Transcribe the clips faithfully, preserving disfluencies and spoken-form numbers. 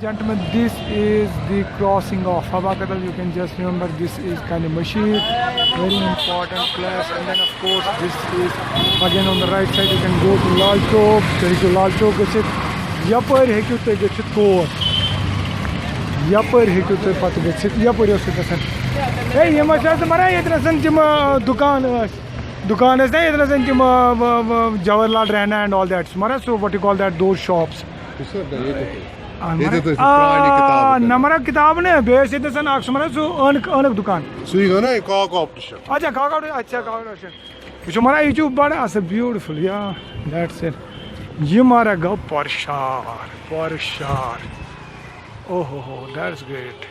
Gentlemen, this is the crossing of Habba Kadal. You can just remember this is Kani Masjid, very important place. And then, of course, this is again on the right side. You can go to Lal Chowk. تُہۍ ہیٚکِو لال چوک گٔژھِتھ. یَپٲرۍ ہیٚکِو تُہۍ گٔژھِتھ کور. یَپٲرۍ ہیٚکِو تُہۍ پَتہٕ گٔژھِتھ. یَپٲرۍ اوس یہِ گژھان. ہے، یِم ٲسۍ حظ مَران ییٚتہِ نَسَن تِم، آ، دُکان ٲسۍ. دُکان ٲسۍ نہ ییٚتہِ نَسَن تِم، آ، آ، آ، Jawaharlal Rehna and all that. مَران سُہ what you call that, those shops. سُہ چھُ ییٚتہِ تہِ. آ، ییٚتہِ مَران، تہِ ٲسۍ پرٛانہِ آ، کِتابہٕ نہ کٕنان. مَران کِتابہٕ نہٕ، بیٚیہِ ٲسۍ ییٚتہِ نَسَن اَکھ سُہ مَران سُہ عٲنکھ، عٲنکھ دُکان. سُے گوٚو نہ یہِ کاک آپٹِشَن. اچھا، کاک آپٹِشَن، اچھا، کاک آپٹِشَن. وٕچھِو مَران، یہِ چھُ بَڑٕ اَصٕل، beautiful, yeah, that's it. یہِ مَران گوٚو پَرشار، پَرشار. اوہ ہو ہو، that's great.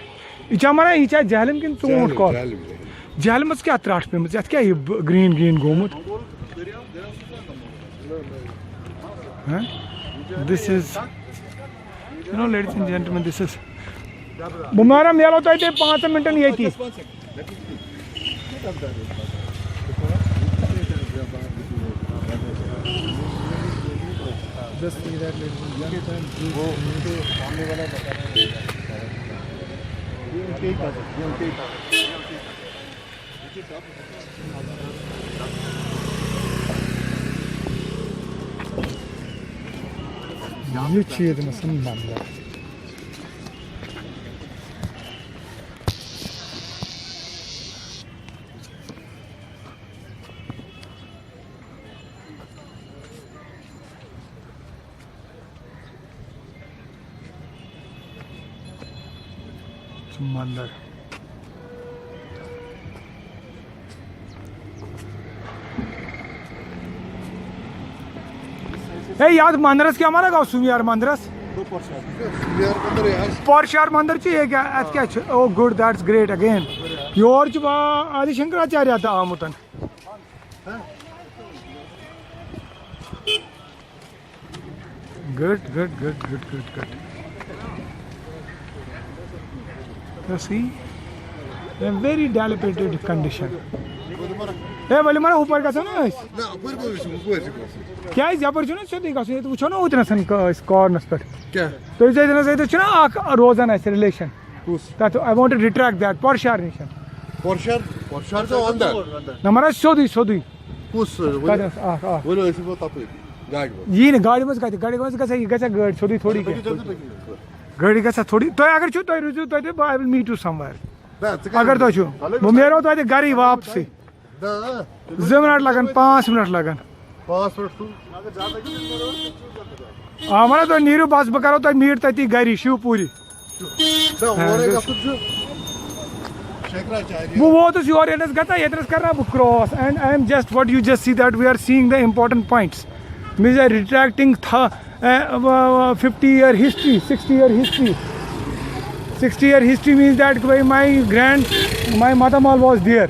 یہِ چھا مَران، یہِ چھا جہلِم کِنہٕ ژوٗنٛٹھ جہلِم، کۄل؟ جہلِم، جہلِم. جہلِمَس کیٛاہ ترٛٹھ پیٚمٕژ؟ یَتھ کیٛاہ یہِ ب-، green green گوٚمُت؟ ہہ؟ This is, you know, ladies and gentlemen, this is. بہٕ مَران، میلو تۄہہِ تیٚلہِ پانٛژَن مِنٹَن ییٚتی. Just see that, ladies and gentlemen. یہِ چھِ ییٚتہِ نَسَن مَندَر. سُہ مَندَر. ہے، یَتھ مَندرَس کیٛاہ وَنان گوٚو سُمیار مَندرَس؟ پرشار مَندَر چھُ یہِ کیٛاہ؟ اَتھ کیٛاہ چھُ؟ Oh, good, that's great again. یور چھُ با-، آدِ شنکراچاریہ تہِ آمُت. Good, good, good, good, good, good. You see, a very dilapidated condition. ہے، ؤلِو مَرا، ہُپٲرۍ گژھو نا أسۍ. نہ، اَپٲرۍ کَتھ چھُ؟ ہُپٲرۍ چھُ گژھُن. کیٛازِ؟ یَپٲرۍ چھُنہ سیوٚدُے گژھُن، ییٚتہِ وٕچھو نا اوترَنَس أسۍ cornerس پٮ۪ٹھ. کیٛاہ؟ تُہۍ چھِو ییٚتہِ نَس، ییٚتہِ چھُنہ اَکھ روزان اَسہِ relation. کُس؟ تَتھ، I want to retract that، پرشار نِش. پرشار؟ پرشار چھُ اَندَر. نہ، مَرا، سیوٚدُے، سیوٚدُے. کُس؟ ؤلِو۔ کَتٮ۪تھ؟ اَکھ، اَکھ۔ ؤلِو، أسۍ یِمو تَپٲرۍ گاڑِ منٛز۔ یی نہٕ گاڑِ منٛز کَتہِ؟ گاڑِ منٛز گژھِ، یہِ گژھِ گٲڑۍ سیوٚدُے تھوڑی کینٛہہ۔ پٔکِو، پٔکِو، پٔکِو۔ گٲڑۍ گژھِ تھوڑی۔ تُہۍ اگر چھُو، تُہۍ روٗزِو تَتہِ، بہٕ، I will meet you somewhere۔ نہ، ژٕ کَتہِ اگر تۄہہِ چھُو، وٕچھُکھ؟ بہٕ نیرو تۄتہِ گَرٕے واپسٕے۔ نہ۔ زٕ مِنَٹ لَگَن، پانٛژھ مِنَٹ لَگَن۔ پانٛژھ مِنَٹ چھُو۔ آ، وَنان تُہۍ نیٖرِو، بَس بہٕ کَرو تۄہہِ meet تَتی گَری شِو پوٗری۔ نہ، اورَے گژھُن چھُ شنکراچاریہ۔ بہٕ ووتُس یور، ییٚتنَس گژھان، ییٚتنَس کَرٕ نا بہٕ cross۔ And I am just, what you just see that we are seeing the important points. Means are retracting tha-, uh, uh, fifty year history, sixty year history. Sixty year history means that my grand, my matamal was there.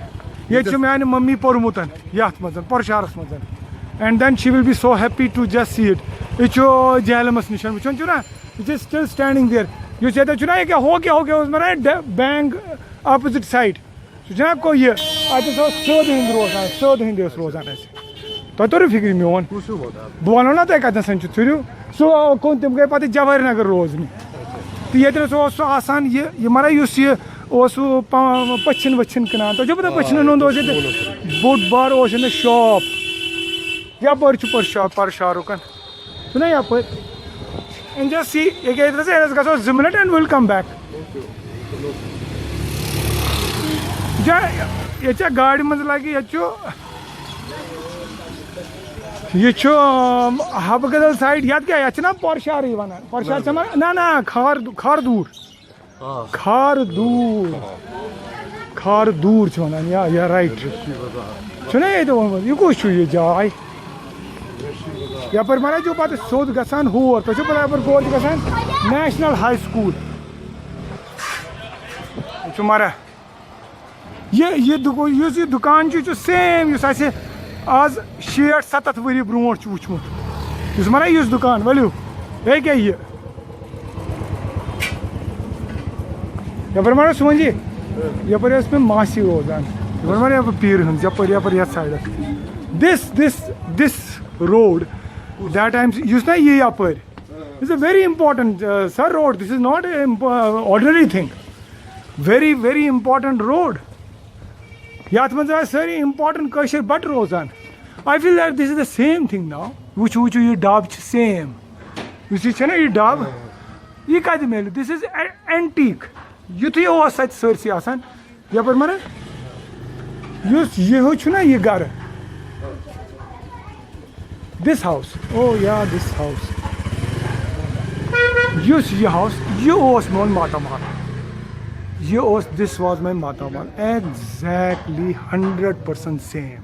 ییٚتہِ چھُ میٛانہِ مٔمی پوٚرمُت یَتھ منٛز، پرشارَس منٛز۔ And then she will be so happy to just see it. یہِ چھُ جہلمَس نِش، وٕچھان چھُو نا؟ It is still standing there. یُس ییٚتٮ۪تھ چھُنہ یہِ کیٛاہ، ہو کیٛاہ، ہو کیٛاہ اوس وَنان، ڈ-، bank opposite side۔ سُہ چھُنہ کو یہِ، اَتہِ اوس سیوٚد ہیٚنٛد روزان، سیوٚد ہیٚنٛدِ اوس روزان اَسہِ۔ تۄہہِ توٚرُو فِکرِ میون؟ کُس ہیوٗ ووت؟ بہٕ وَنو نہ تۄہہِ کَتٮ۪تھ چھُ، ژھٕنِو۔ سُہ کُن تِم گٔے پَتہٕ جوارِ نگر روزنہِ۔ تہٕ ییٚتہِ نَس اوس سُہ آسان یہِ، یہِ مَرا یُس یہِ اوس سُہ پا-، پٔژھِن ؤژھِن کٕنان۔ تۄہہِ چھُو پَتہ پٔژھِنَن ہُنٛد اوس ییٚتہِ بوٚڑ بار اوس ییٚتہِ shop۔ یَپٲرۍ چھُ پَتہٕ شا-، پَرشارُکَن۔ چھُنہ یَپٲرۍ؟ And just see، ییٚکیٛاہ ییٚتہِ نَس، ییٚتہِ نَس گژھو زٕ minute and we'll come back۔ جا-، ییٚتہِ چھا گاڑِ منٛز لَگہِ، ییٚتہِ چھُ، یہِ چھُ، آم، حبہٕ کدل side، یَتھ کیٛاہ، یَتھ چھِنہ پۄرشارٕے وَنان؟ پۄرشار چھِ وَنان، نہ، نہ، کھار، کھار دوٗر۔ آ۔ کھار دوٗر۔ کھار دوٗر چھِ وَنان، یا، یا، right۔ چھُنہ ییٚتہِ ووٚنمُت، یہِ کُس چھُ یہِ جاے؟ یَپٲرۍ ما چھُو پَتہٕ سیوٚد گژھان ہور؟ تۄہہِ چھُو پَتہ یَپٲرۍ کور چھُ گژھان؟ National High School۔ یہِ چھُ مَرا۔ یہِ، یہِ دُکو-، یُس یہِ دُکان چھُ، یہِ چھُ same یُس اَسہِ آز شیٹھ سَتَتھ ؤری برونٛٹھ چھُ وٕچھمُت۔ یُس مَرا یُس دُکان، ؤلِو۔ ہے کیٛاہ یہِ؟ یَپٲرۍ ما ٲس سونجی؟ یَپٲرۍ ٲس مےٚ ماسی روزان۔ یَپٲرۍ ما یَپٲرۍ پیٖرٕ ہٕنٛز، یَپٲرۍ، یَپٲرۍ یَتھ side۔ This, this, this road, that time، یُس نہ یہِ یَپٲرۍ، It's a very important, uh, sir, road. This is not an imp- uh, ordinary thing. Very, very important road. یَتھ منٛز آسہِ سٲری important کٲشِر بَٹہٕ روزان. I feel that this is the same thing now. وٕچھِو، وٕچھِو، یہِ ڈَب چھِ same. یُس یہِ چھَنہ یہِ ڈَب، یہِ کَتہِ میلہِ؟ This is antique. یُتھُے اوس اَتہِ سٲرسٕے آسان. یَپٲرۍ مَرٕ، یُس یہِ ہیوٗ چھُنہ یہِ گَرٕ، this house, oh yeah, this house. یُس یہِ house، یہِ اوس میون ماتامال. یہِ اوس، this was my ماتامال. Exactly hundred percent same.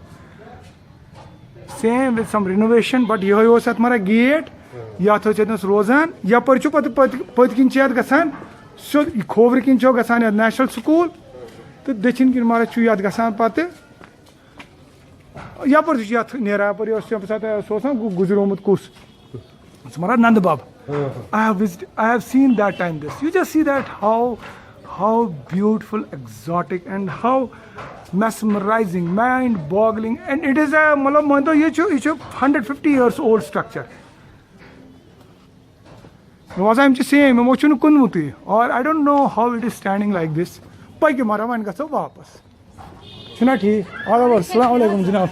Same with some renovation, but یِہوٚے اوس اَتھ مَران gate. یَتھ ٲسۍ اَتہِ نَس روزان. یَپٲرۍ چھُ پَتہٕ پٔتۍ، پٔتۍ کِنۍ چھِ اَتھ گژھان سیوٚد، کھوورِ کِنۍ چھُ گژھان یَتھ National School. تہٕ دٔچھِنۍ کِنۍ مَرٕ چھُ یَتھ گژھان پَتہٕ یَپٲرۍ تہِ چھُ یَتھ نیران، یَپٲرۍ اوس تَمہِ ساتہٕ سُہ اوس نا گُ- گُزریومُت کُس؟ ژٕ مَران نَندٕ بَب. I have visited, I have seen that time this. You just see that how, how beautiful, exotic and how mesmerizing, mind boggling, and it is a, مطلب مٲنۍ تو یہِ چھُ، یہِ چھُ hundred fifty years old structure. روزان یِم چھِ same، یِمو چھُنہٕ کُنمُتُے. Or I don't know how it is standing like this. پٔکِو مَرا، وۄنۍ گژھو واپَس. چھُنہ ٹھیٖک؟ آداب عرض، السلام علیکم جناب.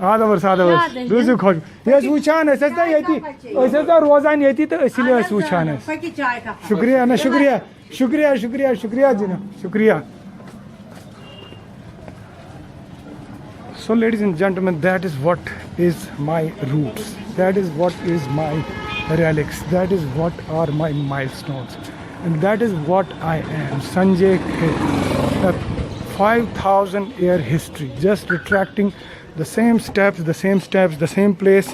آداب عرض، آداب عرض. روٗزِو خۄش. یہِ ٲسۍ وٕچھان، أسۍ ٲسۍ نہ ییٚتی، أسۍ ٲسۍ نہ روزان ییٚتی تہٕ اسی لیے ٲسۍ وٕچھان أسۍ. شُکریہ، نہ شُکریہ، شُکریہ، شُکریہ جناب، شُکریہ. So, ladies and gentlemen, that is what is my roots. That is what is my relics. That is what are my milestones. And that is what I am, Sanjay Kher. A five thousand year history, just retracting the same steps, the same steps, the same place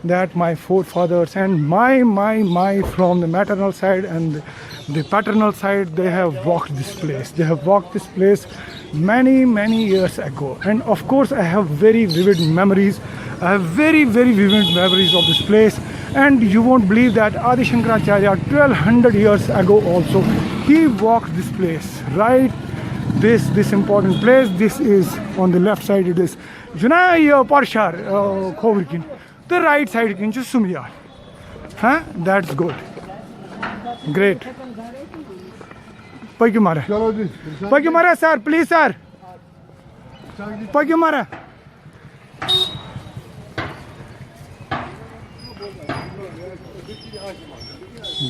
that my forefathers and my, my, my from the maternal side and the paternal side, they have walked this place. They have walked this place many, many years ago. And of course, I have very vivid memories. I have very, very vivid memories of this place. And you won't believe that Adi Shankaracharya, twelve hundred years ago also, he walked this place, right? This, this important place, this is on the left side, it is. چھُنہ یہِ پرشار، آ، کھووٕرۍ کِنۍ، تہٕ right side کِنۍ چھُ سُمیا. ہاں، that's good. Great. پٔکِو مَرا. چلو جی۔ پٔکِو مَرا sir, please sir. پٔکِو مَرا.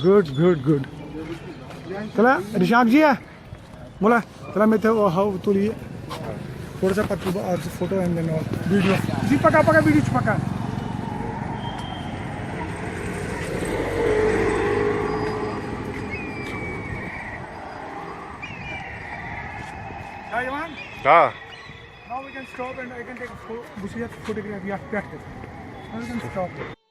Good, good, good. تلا رشاک جی، ملا، تلا میں تھے وہ ہاؤ تو لیے۔ تھوڑا سا پتہ بہٕ آز فوٹو اینڈ دین ویڈیو۔ جی پکا پکا، ویڈیو چھُ پکان۔ کیٛاہ یِوان؟ آ۔ Now we can stop and I can take a pho-، بہٕ چھُس یَتھ فوٹوگرافی یَتھ پٮ۪ٹھ تہِ۔ Now we can stop.